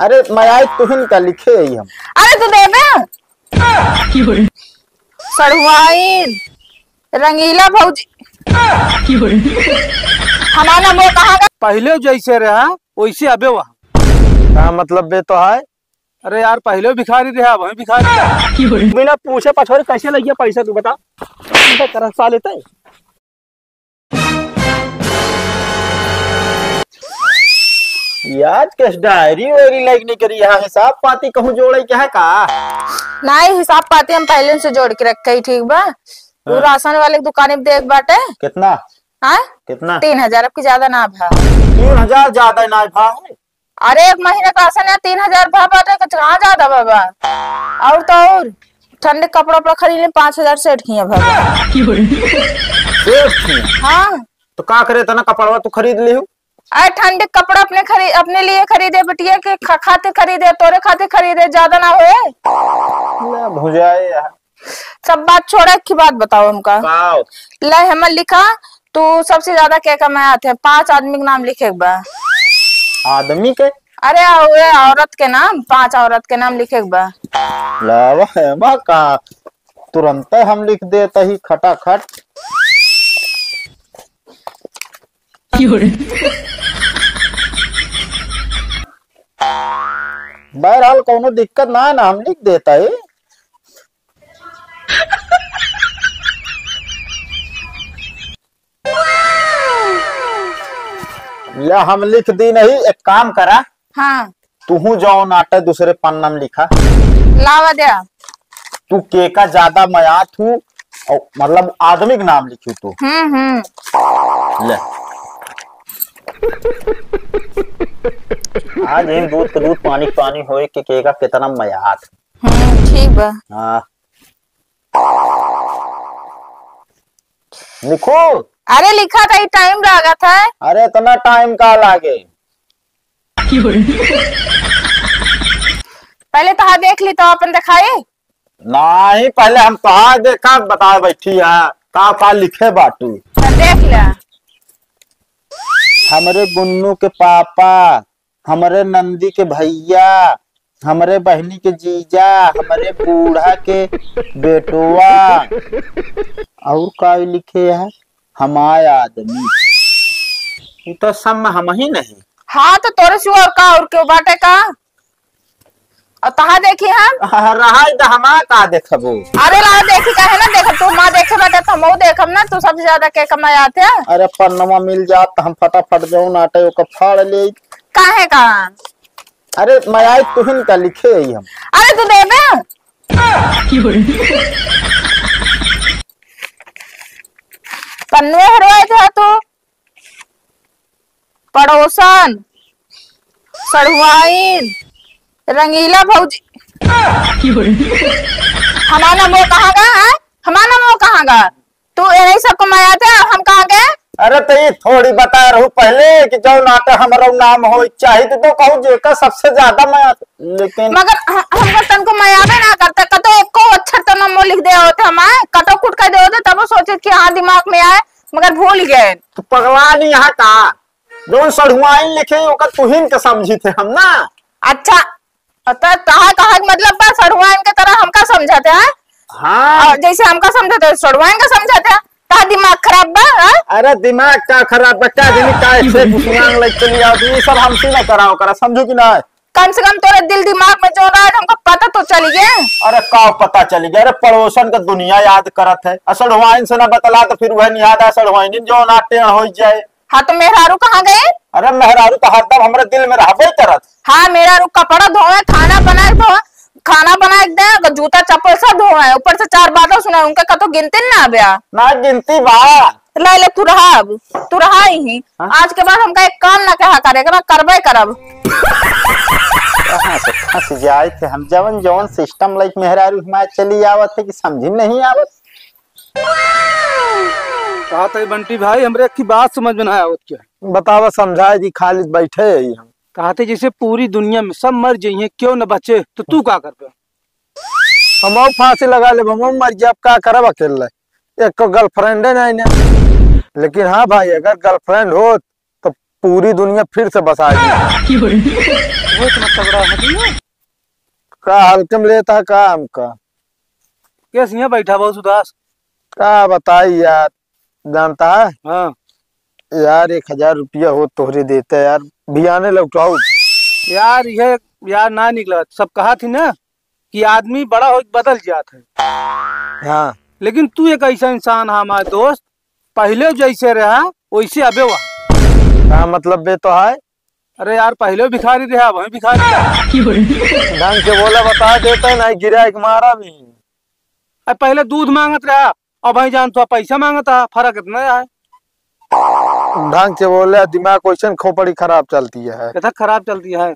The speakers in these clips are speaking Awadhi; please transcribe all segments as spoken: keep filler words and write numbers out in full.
अरे, मैं आई तुहिन का लिखे आई हम। अरे, तू देबे? सड़ुआइन, रंगीला भौजी। हमारा नाम वो कहाँ का? पहिले जैसे रहा, वैसे अबे वहाँ। का मतलब बे तो है? अरे यार, पहिले भिखारी रहा, वही भिखारी रहा। बिना पूछे पछोरे कैसे लगिया पैसा, तू बता। इनका तरह साले तय। यार, किस डायरी वायरी लाइक नहीं करी, यहाँ हिसाब पाती कहूँ जोड़े क्या है का? नहीं, हिसाब पाती हम पहले से जोड़ के रखे ही, ठीक बा? वो हाँ। राशन वाले की दुकान में देख बाटे। कितना? हाँ? कितना? तीन हजार, अब की ज्यादा ना भा। तीन हजार ज्यादा ना भा है? अरे, एक महीना का राशन है, तीन हजार भा बाटे, कहाँ ज्यादा बाबा? और तो और, ठंडे कपड़ा उपड़ा खरीद ले, पाँच हजार सेठ किया बाबा। सेठ किया? हाँ। तो का करे, इतना कपड़वा तू खरीद लिहू? अरे, ठंडे कपड़ा अपने खरी-, अपने लिए खरीदे, बिटिया के खा-, खातिर खरीदे, तोरे खातिर खरीदे, ज्यादा ना होए। ले भुजाए यार। सब बात छोड़ा, एक ही बात बताओ हमका। का? ले, हमर लिखा, तू सबसे ज्यादा के कमात है? पांच आदमी के नाम लिखे के बा। आदमी के? अरे, ओए, औरत के नाम, पांच औरत के नाम लिखे के बा। लावा, एमा का? तुरंत हम लिख देत ही खटाखट। बहरहाल, कौनो दिक्कत ना है ना, हम लिख देत ही। या हम लिख दी नहीं, एक काम करा। हाँ। तुहू जौन आटे दूसरे पन्ना में लिखा। लावा द्या। तू केका ज्यादा मयात हूँ, और मतलब आदमी के नाम लिखी तू। हम्म, हम्म। ले। आज इन दूध के दूध, पानी के पानी होए के केका कितना मयात। हम्म, ठीक बा। हाँ। लिखू? अरे लिखा था, ये टाइम लागत है। अरे इतना टाइम का लागे? पहले तहा देख ली तो अपन दिखाई। नहीं, पहले हम तहा देखा, बता बैठी है, का का लिखे बाटू। तो देख ले। हमरे गुन्नू के पापा, हमरे नंदी के भैया, हमरे बहिनी के जीजा, हमरे बूढ़ा के बेटवा, और का लिखे है, हमार आदमी। ई तो सब में हम ही नहीं। हाँ, तो तोरे सिवा और का, और क्यों बाटे का? और तहा देखी हम? हाँ, रहा तो हमार का देखबो? अरे रहा देखी, काहे ना देखब? तू माँ देखे बाटे तो हमहू देखब ना, तू सबसे ज्यादा के कमायात है। अरे पन्नवा मिल जात तो हम फटाफट जौन आटे ओकर फाड़ ले। काहे का? अरे, मैं आई तुहिन का लिखे ही हम। अरे, तू देबे? पन्नवे हरवाए थे तू। पड़ोसन, सढ़ुआइन, रंगीला भौजी। हमार नाम वो कहाँ गा, हैं? हमार नाम वो कहाँ गा? तू यही सबको मया दे, हम कहाँ गए? अरे तो ये थोड़ी बता रहू पहले कि जौन आटे हमरो नाम हो, चाही तो, तो कहू जेका सबसे ज्यादा मया, लेकिन मगर ह-, हमको तनको मयाबे ना करता, कतो एको अक्षर तो ना मो लिख दे होते हमारे, कतो कुट कर दे होते, तब वो सोचे कि हाँ दिमाग में आए, मगर भूल गए। तू पगला नहीं यहाँ का? जौन सढ़ुआइन लिखे, ओकर तुहिन के समझी थे हम ना। अच्छा, त तहा कहा के मतलब बा, सढ़ुआइन के तरह हमका समझत है? हाँ। और जैसे हमका समझत है, सढ़ुआइन का समझत है? तहा दिमाग खराब बा, हाँ? अरे दिमाग का खराब बा, का जानी का ऐसे घुसुआन लग चली आओ, ये सब हमसे ना कराओ करा, समझो कि ना? कम से कम तोरे दिल दिमाग में जो रहा है, हमका पता तो चली गया। अरे का पता चली गया? अरे पड़ोसन का दुनिया याद करत है, आ सढ़ुआइन से ना बतला तो फिर वह निहाद आ सढ़ुआइन जो ना टेढ़ हो जाए। हाँ, तो मेहरारू कहाँ गए? अरे, मेहरारू तो हरदम हमरे दिल में रहबे करत। हाँ, मेहरारू कपड़ा धोवे, खाना बनाए धोवे, खाना बनाए के दे, अगर जूता चप्पल सब धोवे, ऊपर से चार बातों सुनाए, उनके कतो गिनती ना आवे। ना गिनती बा। ले, ले, तू रहा अब, तू रहा ही। हाँ? आज के बाद हमका एक काम ना कहा करे, ना करबे करब। कहाँ से फंस जाए थे हम, जवन जवन सिस्टम लाइक मेहरारू हमारे चली आवत है कि समझ में नहीं आवत। कहा था बंटी भाई, हमरे एक बात समझ में ना आवत क्या? बतावा, समझाए दी, खाली बैठे ही हम। कहा थे जैसे पूरी दुनिया में सब मर जाइए, क्यों न बचे, तो तू का करबे? हम फांसी लगा लेब, हम मर जाब, का करब अकेले? एक तो गर्लफ्रेंडे नहीं ना। लेकिन हाँ भाई, अगर गर्लफ्रेंड होत तो पूरी दुनिया फिर से बसा दी। वो इतना तगड़ा है भैया। का हल्के में लेता है का हमका? कैसे यहाँ बैठा बहुत उदास? का बताई यार, जानता है? हाँ। यार, एक हजार रुपया हो तोहरे देते यार, बियाने लौटाऊ। यार, ये यार ना निकला, सब कहा थी ना कि आदमी बड़ा हो बदल जात है। हाँ। लेकिन तू एक ऐसा इंसान है हमारे दोस्त, पहले जैसे रहा वैसे अबे वह। का मतलब बे तो है? अरे यार, पहले भिखारी रहा, वही भिखारी रहा। ढंग से बोला, बता देता है, नहीं गिरा एक मारा भी। अरे पहले दूध मांगत रहा, अब भाई जान तो पैसा मांगता, फर्क इतना है। ढंग से बोले, दिमाग क्वेश्चन खोपड़ी खराब चलती है। कैसा खराब चलती है?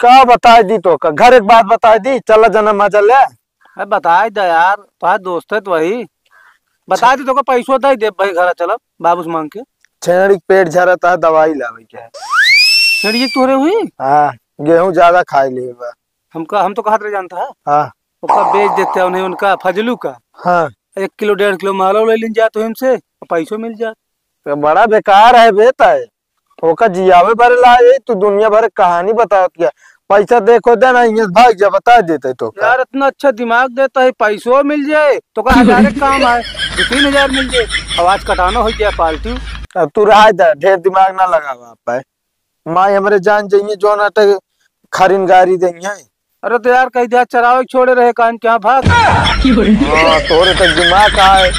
का बताई दी तो का? घर एक बात बताई दी, चला जना मजा ले। अरे बताई दे यार, तुम्हारे दोस्त है तो वही। बताई दी तो का, पैसो दे दे भाई, घर चलब बाबू से मांग के। छेड़ी के पेट झरता है, दवाई लावे के है। छेड़ी तोरे हुई? हाँ, गेहूं ज्यादा खाए ले बा। हमका, हम तो कहत रहे जानता है। हाँ। ओका बेच देते हैं उन्हें, उनका फजलू का। हाँ। एक किलो डेढ़ किलो मालो ले लिन जात हो हमसे, और पैसो मिल जात। तो बड़ा बेकार है बेटा है। ओका जियावे भरे ला, ये तू दुनिया भर के कहानी बतावत गया। पैसा देखो दे ना, यहाँ भाग जा, बता देते तो का। यार इतना अच्छा दिमाग देता है, पैसो मिल जाए तो का हजारे काम आए, दो तीन हजार मिल जाए। आवाज कटाना हो गया पार्टी। अब तू रहा दे, ढेर दिमाग ना लगावा आप। माई हमरे जान जइए, जौन अटे खरिन गारी देइए। अरे तो यार, कही दिया चरावे के छोड़े रहे, कान के यहाँ भाग। हाँ, तोरे तो दिमाग का है,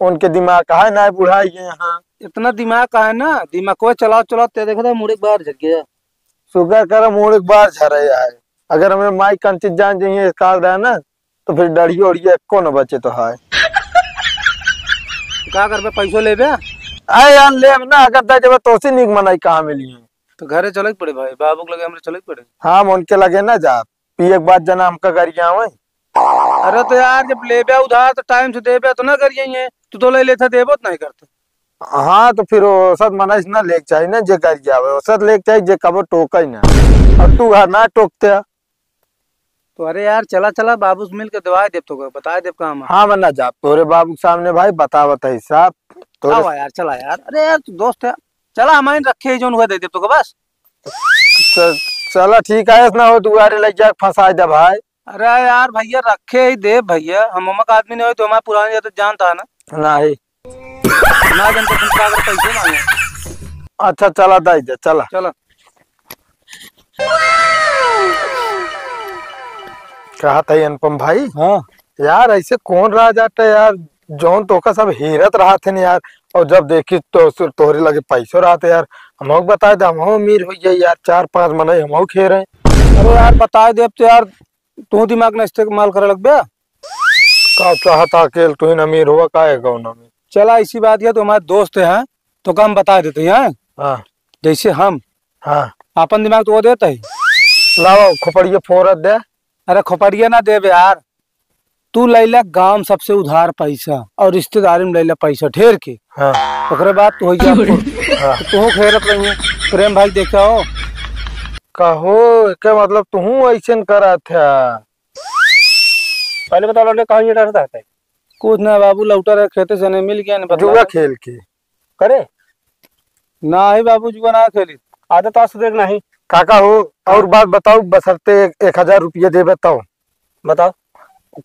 उनके दिमाग का है, ना बुढ़ाई गए हैं। इतना दिमाग का है ना, दिमाग को चलाओ चलाओ, ते देखो तो मुड़े के बाहर झट गया। शुक्र कर मुड़े के बाहर झरे आए। अगर हमें माई कंचित जान जइए काल रहा ना, तो फिर डढ़िया उढ़िया एको न बचे तो है। का करबे, पैसो लेबे? अरे यार, लेब ना, अगर दे देबे तो से नीक मनई कहाँ मिली है? तो घरे चले के पड़े भाई, बाबू के लगे हमरे चले के पड़े। हाँ, हम उनके लगे ना जा, पिए के बाद जना हमका गरियावे। अरे तो यार, जब लेबे उधार तो टाइम से देबे तो ना गरियाइए, तू तो ले लेता, देबो तो नहीं करते। हाँ, तो फिर वो सब मनई से ना लेके चाहिए ना, जे गरियावे, वो सब लेके चाहिए, जे कबो टोके ही ना। और तू है ना टोकते। तो अरे यार, चला, चला, बाबू से मिल के दवाई देब तोके, बताए देब काम है। हाँ, मैं ना जा, तोरे बाबू के सामने भाई बतावत है साहब। तोरे आवा यार, चला यार। अरे यार, तू दोस्त है, चला, हमारे रखे ही जोन हुआ दे देब तोके बस। च-, चला ठीक है, ऐसा ना हो दुआरे लग जाए, फंसा दे भाई। अरे यार भैया, रखे ही देब भैया, हम अमक आदमी नहीं हो तो हमारे पुराने जाते जानता है ना। नहीं। ना जानते तुम का अगर पैसे मांगे। अच्छा, चला दाई दे, चला। चला। कहा था ये अनुपम भाई? हाँ। यार, ऐसे कौन रह जाता है यार, जौन तोका सब हेरत रहा थे न यार, और जब देखी तो सु-, तोहरे लगे पैसो रहा थे यार, हमहू के बताए दे, हमहू अमीर हो गए यार, चार पांच मनई हमहू खेरे। अरे यार, बताए दे अब तो यार, तू दिमाग न इस्तेमाल करे लगबे। का चाहता अकेल तू ही अमीर हुआ, का है कौन अमीर? चला, ऐसी बात है, तो हमारे दोस्त हैं, तो का हम बता देते हैं। हाँ। जैसे हम हाँ। अपन दिमाग तो वो देता है। लाओ, खोपड़िया फोरत दे। अरे, खोपड़िया ना देबे यार, तू लैला गांव सबसे उधार पैसा और रिश्तेदारी में लैला पैसा ढेर के। हाँ। ओकरे बाद तू हो गया हाँ। तो तू खेरत रही है, प्रेम भाई देखा हो। कहो, के मतलब तू ऐसन करा था? पहले बताओ, लौंडे, कहाँ ये डरता है? कुछ ना बाबू, लौटा रहे खेते से, नहीं मिल गया, नहीं बतला जुआ रहे। खेल के। करे? ना ही बाबू, जुआ ना खेली। आदत आज से देख नहीं। काका हो, और हाँ। बात बताओ, बसरते एक, एक हजार रुपया देबे तब। बताओ।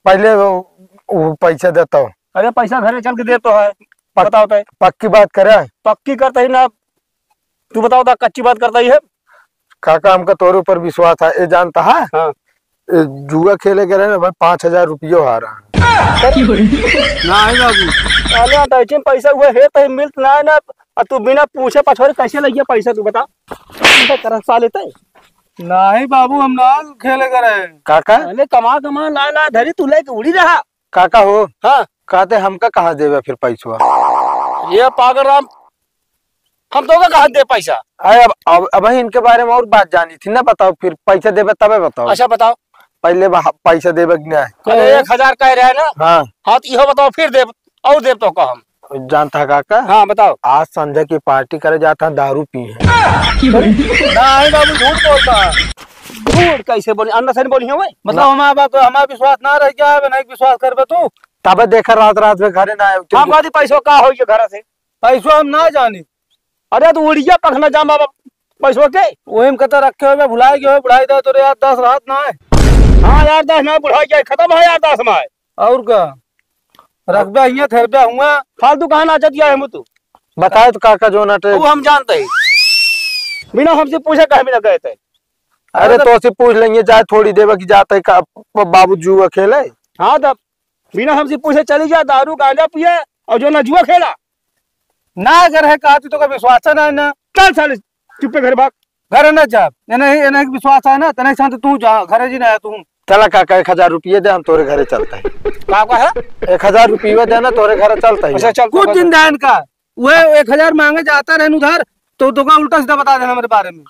पहले वो, वो पैसा देता हूँ। अरे पैसा घरे चल के दे तो है। पक-, बताओ तो। पक्की बात करे। पक्की करता ही ना। तू बताओ ता कच्ची बात करता ही है। काका, हमका तोरे ऊपर विश्वास है, ये जानता है? हाँ। ए, जुआ खेले के रहे ना भाई, पाँच हजार रुपयो हारा। नहीं बाबू। साले, तो इतने पैसा हुए है, तो मिलत ना है ना, और तू बिना पूछे पछोरे कैसे लग गया पैसा, तू बता। ऐसा तरह साले तय। नहीं बाबू, हम ना खेले के रहे। काका? अरे कमा, कमा, ला, ला, धरी तू लेके उड़ी रहा। काका हो? हाँ। कहते हमका कहाँ देबे फिर पैसवा? ये पागल राम, हम तो का कहा दे पैसा? अरे अब, अब, अब इनके बारे में और बात जानी थी ना, बताओ फिर पैसा देबे तबे बताओ। अच्छा बताओ। पहले बा-, पैसा देबे कि नहीं? अरे एक हजार कह रहे हैं ना? हाँ। हाँ तो इहो बताओ फिर देब, और देब तो का हम। जानता है काका? हाँ बताओ। आज संजय की पार्टी करे जाता है, दारू पी है। नहीं बाबू झूठ बोलता है। झूठ कैसे बोली? अंदर से नहीं बोली है भाई। मतलब हमारा बात, हमारा विश्वास ना रह गया है, नहीं विश्वास करबे तू। तबे देखा रात रात में घरे ना आए। हम कहती पैसो का हो ये घर से? पैसो हम ना जानी। अरे, तू उड़िया पखना जा बाबा, पैसवा के। वही में कता रखे हुए, भुलाए गए हो, बुढ़ाई दे तोरे यार, दस रात ना है। हाँ यार, दस ना बुढ़ाई जाए, खत्म है यार, दस में है। और का? रखबे हियाँ, थेरबे हुआ। फालतू कहाँ नाचत गया है मुतु? बताए तो काका जो ना टे- वो हम जानते हैं। बिना हमसे पूछे कहे बिना गए थे। अरे अरे तो तोसे पूछ लेंगे, जाए थोड़ी देर की जाते का ब-, बाबू जुआ खेले। हाँ, तब बिना हमसे पूछे चली जा, दारू गांजा पिए और जो ना जुआ खेला। ना अगर है कहा तू तो का विश्वास है ना, ना। चल साले, चुप्पे घर भाग। घर न जा, एने, एने के विश्वास है ना, तने शांत तू जा, घरे जी ना तू। चला काका, एक हजार रुपये दे, हम तोरे घरे चलते हैं। का, का है? एक हजार रुपये दे ना, तोरे घरे चलते हैं। अच्छा, चल, कुछ चल, दिन चल। दान का, वो एक हजार मांगे जाता रहन उधार, तो, तो का उल्टा सीधा बता देना मेरे बारे में।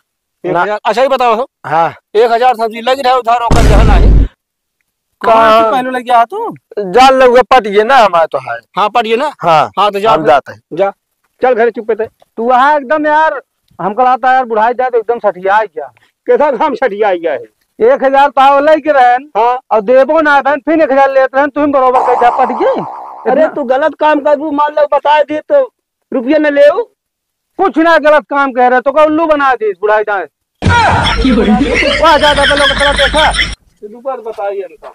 एक ना। हजार, अच्छा, ही बताओ हो। हाँ। एक हजार सब्जी लगी रहे उधार, ओकर जहन आहे। कहाँ? कहाँ से पहले लग गया तू? जान लोग पटिए ना, हमारे तो है। हाँ, पटिए ना। हाँ, हाँ, तो जा हम फिर। जाते हैं। जा, चल घरे चुप्पे ते। तू वहाँ एकदम यार, हमका लगता है यार, बुढ़ाई जाए तो एकदम सठिया गया। कैसा हम सठिया गया है? एक हजार पाव लेके रहन, हाँ। और देबो ना रहन, फिर एक हजार लेत रहन, तुम बरोबर कर जा पटिए। अरे, इतना तू गलत काम करबू, मान लो, बता दे तो रुपया न लेऊ। कुछ ना गलत काम कह रहे, तो का उल्लू बना दी बुढ़ाई जाए। वाह, ज्यादा तो लोग तरह देखा। रुपया बताइए इनका।